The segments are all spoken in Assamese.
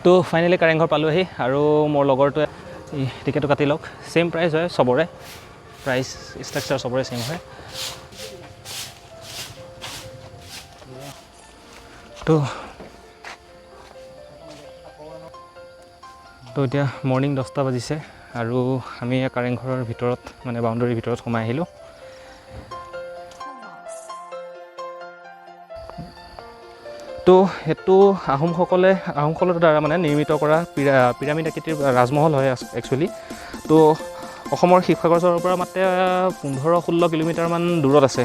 তো ফাইনেলি কাৰেংঘৰ পালোহি আৰু মোৰ লগৰটোৱে টিকেটটো কাটি লওক। ছেইম প্ৰাইচ হয় চবৰে, প্ৰাইচ ষ্ট্ৰাকচাৰ চবৰে ছেইম হয়। তো তো এতিয়া মৰ্ণিং 10টা বাজিছে আৰু আমি কাৰেংঘৰৰ ভিতৰত মানে বাউণ্ডেৰীৰ ভিতৰত সোমাই আহিলোঁ। তো সেইটো আহোমসকলৰ দ্বাৰা মানে নিৰ্মিত কৰা পিৰামিড আকৃতিৰ ৰাজমহল হয় একচুৱেলি। তো অসমৰ শিৱসাগৰ চহৰৰ পৰা মাত্ৰ 15-16 কিলোমিটাৰমান দূৰত আছে।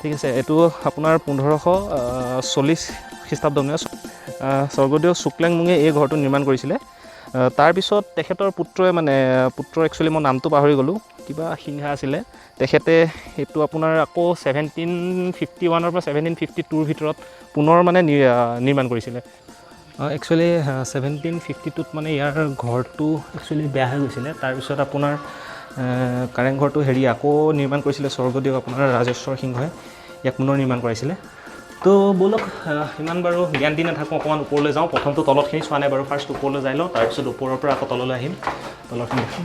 ঠিক আছে, এইটো আপোনাৰ 1540 খ্ৰীষ্টাব্দ মানে স্বৰ্গদেউ শুক্লেংমুঙে এই ঘৰটো নিৰ্মাণ কৰিছিলে। তাৰপিছত তেখেতৰ পুত্ৰই মানে পুত্ৰৰ একচুৱেলি মই নামটো পাহৰি গ'লোঁ, কিবা সিংহা আছিলে, তেখেতে সেইটো আপোনাৰ আকৌ 1751ৰ পৰা 1752ৰ ভিতৰত পুনৰ মানে নিৰ্মাণ কৰিছিলে। একচুৱেলি 1752ত মানে ইয়াৰ ঘৰটো একচুৱেলি বেয়া হৈ গৈছিলে। তাৰপিছত আপোনাৰ কাৰেংঘৰটো হেৰি আকৌ নিৰ্মাণ কৰিছিলে স্বৰ্গদেউ আপোনাৰ ৰাজেশ্বৰ সিংহই, ইয়াক পুনৰ নিৰ্মাণ কৰাইছিলে। তো ব'লক, ইমান বাৰু জ্ঞান দি নাথাকোঁ, অকণমান ওপৰলৈ যাওঁ। প্ৰথমটো তলতখিনি চোৱা নাই বাৰু, ফাৰ্ষ্ট ওপৰলৈ যাই লওঁ, তাৰপিছত ওপৰৰ পৰা আকৌ তললৈ আহিম, তলৰখিনি দেখিম।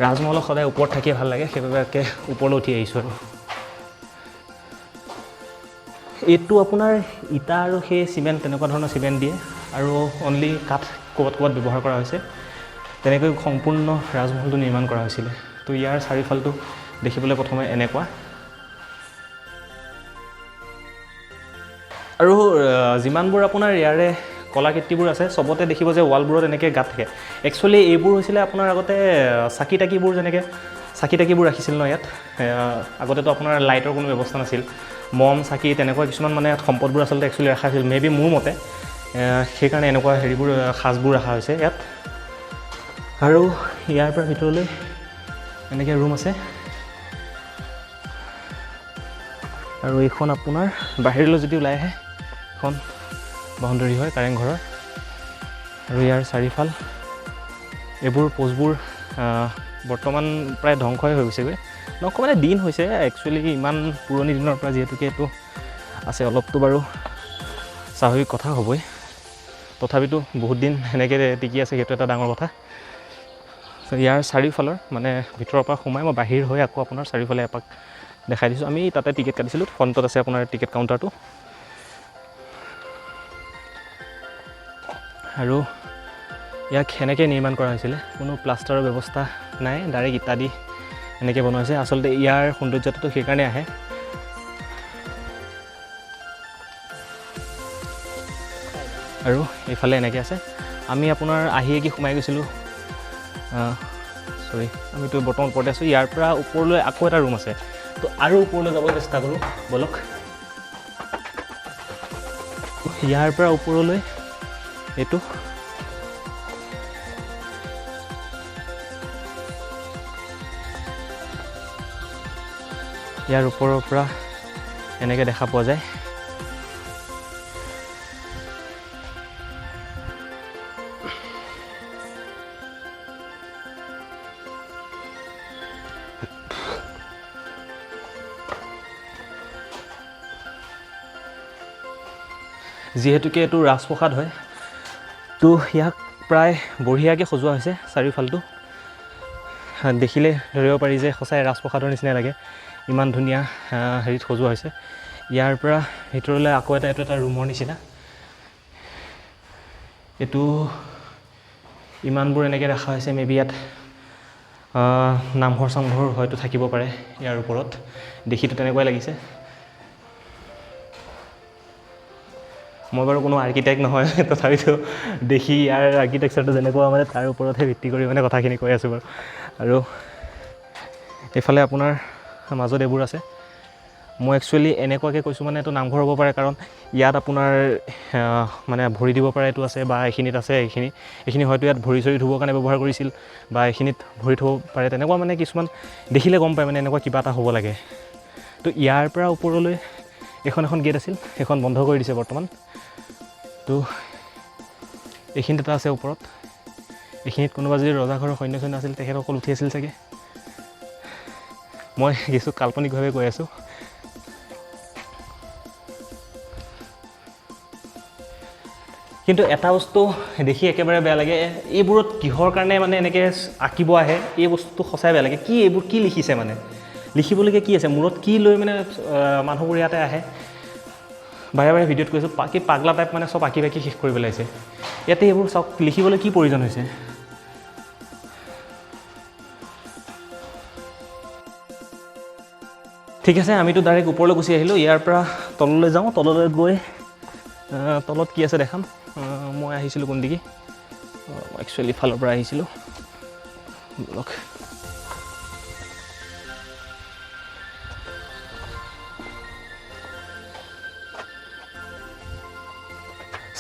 ৰাজমহলত সদায় ওপৰত থাকিয়ে ভাল লাগে, সেইবাবে একে ওপৰলৈ উঠি আহিছোঁ। আৰু এইটো আপোনাৰ ইটা আৰু সেই চিমেণ্ট, তেনেকুৱা ধৰণৰ চিমেণ্ট দিয়ে আৰু অনলি কাঠ ক'ৰবাত ক'ৰবাত ব্যৱহাৰ কৰা হৈছে। তেনেকৈ সম্পূৰ্ণ ৰাজমহলটো নিৰ্মাণ কৰা হৈছিলে। তো ইয়াৰ চাৰিওফালটো দেখিবলৈ প্ৰথমে এনেকুৱা। আৰু যিমানবোৰ আপোনাৰ ইয়াৰে কলাকৃতিবোৰ আছে চবতে দেখিব যে ৱালবোৰত এনেকৈ গাঁত থাকে। একচুৱেলি এইবোৰ হৈছিলে আপোনাৰ আগতে চাকি তাকিবোৰ, যেনেকৈ চাকি তাকিবোৰ ৰাখিছিল ন ইয়াত, আগতেতো আপোনাৰ লাইটৰ কোনো ব্যৱস্থা নাছিল, মম চাকি তেনেকুৱা কিছুমান মানে সম্পদবোৰ আচলতে একচুৱেলি ৰখা হৈছিল মে বি মোৰ মতে, সেইকাৰণে এনেকুৱা হেৰিবোৰ সাজবোৰ ৰখা হৈছে ইয়াত। আৰু ইয়াৰ পৰা ভিতৰলৈ এনেকৈ ৰুম আছে। আৰু এইখন আপোনাৰ বাহিৰলৈ যদি ওলাই আহে এখন বাউণ্ডেৰী হয় কাৰেংঘৰৰ। আৰু ইয়াৰ চাৰিওফাল এইবোৰ পোষ্টবোৰ বৰ্তমান প্ৰায় ধ্বংসই হৈ গৈছেগৈ। ধ্বংস মানে দিন হৈছে একচুৱেলি, ইমান পুৰণি দিনৰ পৰা যিহেতুকে এইটো আছে, অলপতো বাৰু স্বাভাৱিক কথা হ'বই, তথাপিতো বহুত দিন এনেকৈ টিকি আছে সেইটো এটা ডাঙৰ কথা। ইয়াৰ চাৰিওফালৰ মানে ভিতৰৰ পৰা সোমাই মই বাহিৰ হৈ আকৌ আপোনাৰ চাৰিওফালে এপাক দেখাই দিছোঁ। আমি তাতে টিকেট কাটিছিলোঁ, ফ্ৰণ্টত আছে আপোনাৰ টিকেট কাউণ্টাৰটো। আৰু ইয়াক সেনেকৈ নিৰ্মাণ কৰা হৈছিলে, কোনো প্লাষ্টাৰৰ ব্যৱস্থা নাই, ডাইৰেক্ট ইটা দি এনেকৈ বনোৱা হৈছে। আচলতে ইয়াৰ সৌন্দৰ্যটো সেইকাৰণে আহে। আৰু এইফালে এনেকৈ আছে। আমি আপোনাৰ আহিয়ে কি সোমাই গৈছিলোঁ, চৰি আমিতো বৰ্তমান ওপৰতে আছোঁ। ইয়াৰ পৰা ওপৰলৈ আকৌ এটা ৰুম আছে, তো আৰু ওপৰলৈ যাব চেষ্টা কৰোঁ ব'লক। ইয়াৰ পৰা ওপৰলৈ এইটো ইয়াৰ ওপৰৰ পৰা এনেকৈ দেখা পোৱা যায়। যিহেতুকে এইটো ৰাজপ্ৰসাদ হয়, তো ইয়াক প্ৰায় বঢ়িয়াকৈ সজোৱা হৈছে চাৰিওফালটো। দেখিলে ধৰিব পাৰি যে সঁচাই ৰাজপ্ৰসাদৰ নিচিনাই লাগে, ইমান ধুনীয়া হেৰিত সজোৱা হৈছে। ইয়াৰ পৰা ভিতৰলৈ আকৌ এইটো এটা ৰুমৰ নিচিনা, এইটো ইমানবোৰ এনেকৈ ৰখা হৈছে। মে বি ইয়াত নামঘৰ চামঘৰ হয়তো থাকিব পাৰে ইয়াৰ ওপৰত, দেখিতো তেনেকুৱাই লাগিছে। মই বাৰু কোনো আৰ্কিটেক্ট নহয়, তথাপিতো দেখি ইয়াৰ আৰ্কিটেকচাৰটো যেনেকুৱা মানে তাৰ ওপৰতহে ভিত্তি কৰি মানে কথাখিনি কৈ আছোঁ বাৰু। আৰু এইফালে আপোনাৰ মাজত এইবোৰ আছে। মই একচুৱেলি এনেকুৱাকৈ কৈছোঁ মানে এইটো নামঘৰ হ'ব পাৰে, কাৰণ ইয়াত আপোনাৰ মানে ভৰি দিব পৰা এইটো আছে, বা এইখিনিত আছে, এইখিনি হয়তো ইয়াত ভৰি চৰি ধুবৰ কাৰণে ব্যৱহাৰ কৰিছিল, বা এইখিনিত ভৰি থ'ব পাৰে, তেনেকুৱা মানে কিছুমান দেখিলে গম পায় মানে এনেকুৱা কিবা এটা হ'ব লাগে। তো ইয়াৰ পৰা ওপৰলৈ এইখন এখন গেট আছিল, সেইখন বন্ধ কৰি দিছে বৰ্তমান। তো এইখিনিত এটা আছে ওপৰত, এইখিনিত কোনোবা যদি ৰজাঘৰৰ সৈন্য সৈন্য আছিল তেখেতসকল উঠি আছিল চাগে, মই কিছু কাল্পনিকভাৱে কৈ আছোঁ। কিন্তু এটা বস্তু দেখি একেবাৰে বেয়া লাগে, এইবোৰত কিহৰ কাৰণে মানে এনেকৈ আঁকিব আহে, এই বস্তুটো সঁচাই বেয়া লাগে। কি এইবোৰ কি লিখিছে, মানে লিখিবলগীয়া কি আছে, মূৰত কি লৈ মানে মানুহবোৰ ইয়াতে আহে। বাৰে বাৰে ভিডিঅ'ত কৈছোঁ, কি পাগলা টাইপ মানে চব আঁকি বাকি শেষ কৰি পেলাইছে। ইয়াতে এইবোৰ চাওক, লিখিবলৈ কি প্ৰয়োজন হৈছে। ঠিক আছে, আমিতো ডাইৰেক্ট ওপৰলৈ গুচি আহিলোঁ। ইয়াৰ পৰা তললৈ যাওঁ, তললৈ গৈ তলত কি আছে দেখাম। মই আহিছিলোঁ কোন দিগি, একচুৱেলি ইফালৰ পৰা আহিছিলোঁ। ব'লক।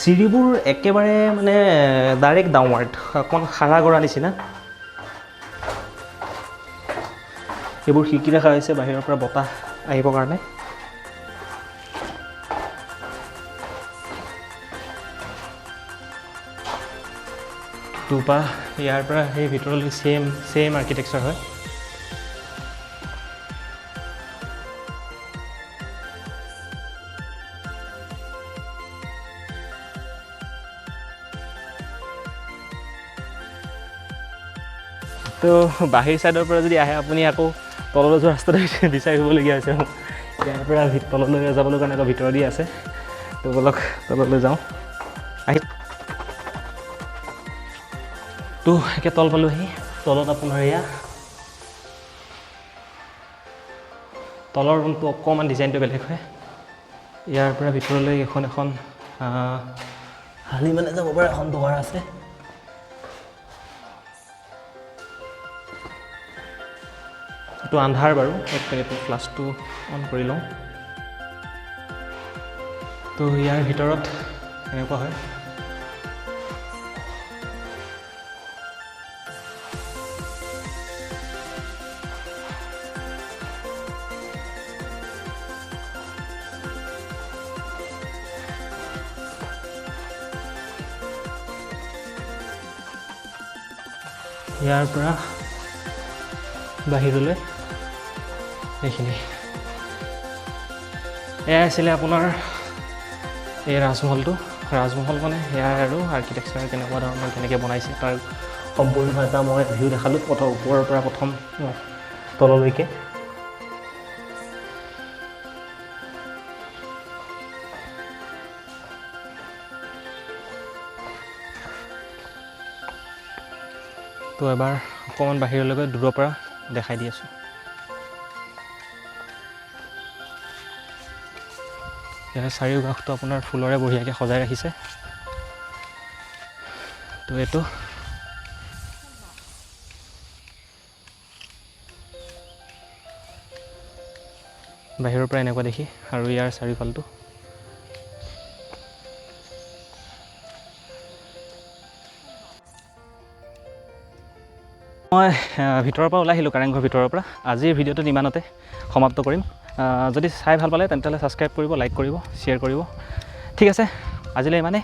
চিৰিবোৰ একেবাৰে মানে ডাইৰেক্ট ডাউনৱাৰ্ড, অকণ খাৰা গৰা নিচিনা। এইবোৰ খিৰিকী ৰখা হৈছে বাহিৰৰ পৰা বতাহ আহিবৰ কাৰণে। টোপা ইয়াৰ পৰা সেই ভিতৰলৈ ছেইম ছেইম আৰ্কিটেকচাৰ হয়। তো বাহিৰ ছাইডৰ পৰা যদি আহে আপুনি আকৌ তললৈ যোৱা ৰাস্তাটো বিচাৰিবলগীয়া হৈছে। ইয়াৰ পৰা তললৈ যাবলৈ কাৰণে আকৌ ভিতৰ দি আছে। তো ব'লক তললৈ যাওঁ আহি। তো একে তল পালোহি। তলত আপোনাৰ এয়া তলৰ ৰুমটো অকণমান ডিজাইনটো বেলেগ হয়। ইয়াৰ পৰা ভিতৰলৈ এখন এখন শালি মানে যাব পৰা এখন দুৱাৰ আছে। এইটো আন্ধাৰ বাৰু, এক মিনিট মই ফ্লাছটো অন কৰি লওঁ। তো ইয়াৰ ভিতৰত এনেকুৱা হয়। ইয়াৰ পৰা বাহিৰলৈ এইখিনি। এয়াই আছিলে আপোনাৰ এই ৰাজমহলটো। ৰাজমহল মানে সেয়াই আৰু আৰ্কিটেকচাৰ কেনেকুৱা ধৰণৰ কেনেকৈ বনাইছে তাৰ সম্পূৰ্ণ এটা মই ভিউ দেখালোঁ, প্ৰথম ওপৰৰ পৰা প্ৰথম তললৈকে। তো এবাৰ অকণমান বাহিৰলৈ গৈ দূৰৰ পৰা দেখাই দি আছোঁ। ইয়াৰ চাৰিওকাষটো আপোনাৰ ফুলৰে বঢ়িয়াকৈ সজাই ৰাখিছে। তো এইটো বাহিৰৰ পৰা এনেকুৱা দেখি আৰু ইয়াৰ চাৰিওফালটো। মই ভিতৰৰ পৰা ওলাই আহিলোঁ, কাৰেংঘৰ ভিতৰৰ পৰা। আজিৰ ভিডিঅ'টো ইমানতে সমাপ্ত কৰিম। যদি চাই ভাল পালে তেন্তে ছাবস্ক্ৰাইব কৰিব, লাইক কৰিব, শ্বেয়াৰ কৰিব। ঠিক আছে, আজিলৈ ইমানেই,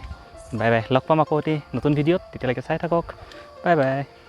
বাই বাই। লগ পাম আকৌ এটি নতুন ভিডিঅ'ত, তেতিয়ালৈকে চাই থাকক। Bye bye.